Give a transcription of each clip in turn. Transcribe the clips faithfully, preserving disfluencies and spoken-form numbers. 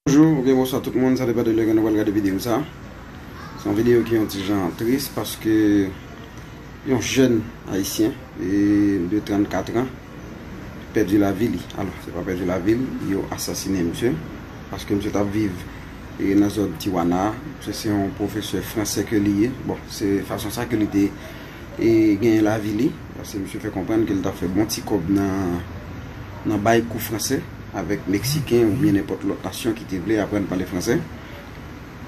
Bonjou oubyen bonswa tout moun, sa depann de lè ke nou pral gade videyo sa. Se yon videyo ki yon ti jan tris paske yon jèn ayisyen e, de trannkat an pèdi lavi li. Alò, se pa pèdi lavi l, yo asasinen misye paske misye t ap viv e, nan zòn Tijuana. Misye se yon pwofesè fransè ke li ye. Bon, se fason sa ke li te e, genyen lavi li. Paske misye fè konprann ke li t ap fè bon ti kòb nan, nan bay kou fransè avèk Meksiken oubyen nenpòt lòt nasyon ki te vle aprann pale fransè.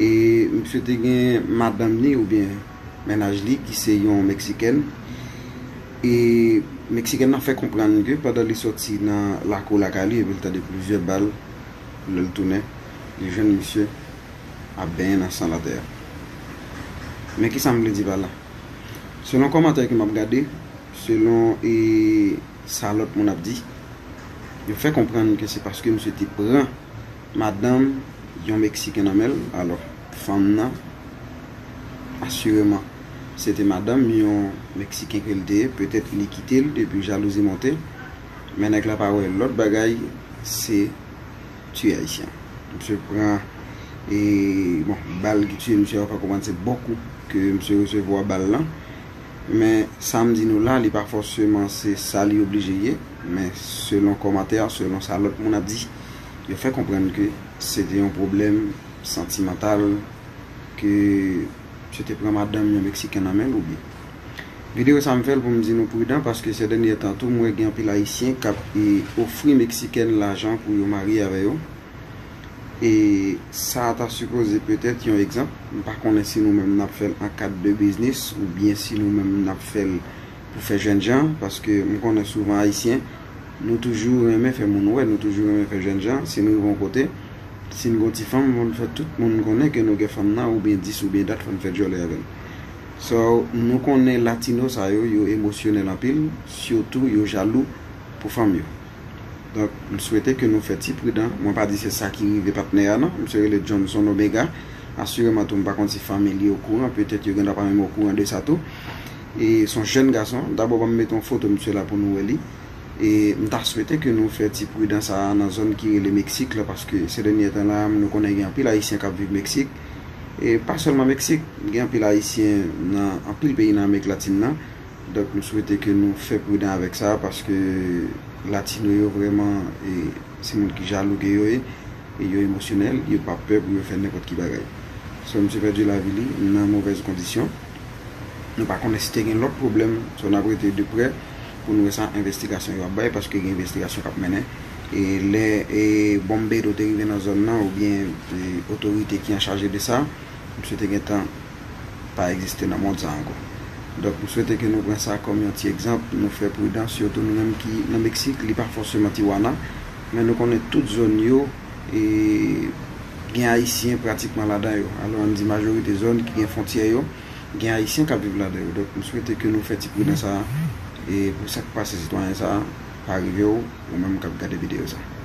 E misye te gen madanm li oubyen mennaj li ki se yon Meksikèn. E Meksikèn nan fè konprann ke pandan li sòti nan lakou lakay li epi l tande plizyè bal, lè l tounen, li jwenn misye ap benyen nan san l atè a. Men kisa m vle di pa la? Selon kòmantè ke m ap gade, selon e, sa lòt moun ap di, yo fè konprann ke se paske misye te pran madanm yon Meksiken nan men l. Alò, fanm nan, asireman, se te madanm yon Meksiken ke l te ye. Petèt li kite l epi jalouzi monte. Men nèg la pa wè lòt bagay, se tiye ayisyen. Misye pran e, bon, bal ki tiye misye a, ou ka konprann se bon kou ke misye resevwa bal lan. Men sa m di nou la, li pa fòseman se sa li oblije ye, men selon kòmantè, selon sa lòt moun ap di, yo fè konprann ke se te yon pwoblèm santimantal, ke misye te pran madanm yon Meksiken nan men l oubyen. Videyo sa m fè l pou m di nou pridan paske se dènye tan tou m wè gen anpil ayisyen k ap e, ofri Meksikèn lajan pou yo marye avè yo. E sa ta sipoze petèt yon egzanp. M pa konnen si nou menm n ap fè l an kad de biznis oubyen si nou menm n ap fè l pou fè jènjan, paske m konnen souvan ayisyen, nou toujou renmen fè moun wè, nou toujou renmen fè jènjan. Si nou rive yon kote, si n gen yon ti fanm, fò n fè tout moun konnen ke nou gen fanm nan oubyen dis oubyen dat, fò n fè djòlè avè l. So, nou konnen latino sa yo, yo emosyonèl anpil, sitou yo jalou pou fanm yo. Donk, m swete ke nou fè ti pridan. Mwen pa di se sa ki rive patnè a non. Misye rele Johnson Omega. Asireman tou, m pa konn si fanmi li okouran, petèt yo genlè pa menm okouran de sa tou. E se yon jèn gason. Dabò, ban m mete yon foto misye la pou nou wè li. E m ta swete ke nou fè ti pridan sa a nan zòn ki rele Meksik la, paske se dènye tan la, nou konnen gen anpil ayisyen k ap viv Meksik. E pa sèlman Meksik, gen anpil ayisyen nan anpil peyi nan Amerik Latin nan. Donk, m swete ke nou fè pridan avèk sa, paske latino yo vrèman, e, se moun ki jalou ke yo ye, e yo emosyonèl, yo pa pè pou yo fè nenpòt ki bagay. So, misye pèdi lavi li nan movèz kondisyon. Nou pa konnen si te gen lòt pwoblèm, so n ap rete de prè pou nou wè sa envestigasyon yo ap bay, paske gen envestigasyon k ap mennen. E lè, e, Bombeiro te rive nan zòn nan, oubyen, e, otorite ki an chaje de sa, misye te gentan pa egziste nan mond sa ankò. Donk, m swete ke nou pran sa kòm yon ti egzanp, nou fè pridan, sitou nou menm ki nan Meksik, li pa fòseman Tijuana, men nou konnen tout zòn yo, e, gen ayisyen pratikman ladan yo. Alò, ann di majorite zòn ki gen fwontyè yo, gen ayisyen k ap viv ladan yo. Donk, m swete ke nou fè ti pridan sa a, e pou sa k pase sitwayen sa a, pa rive w, ou menm k ap gade videyo sa a.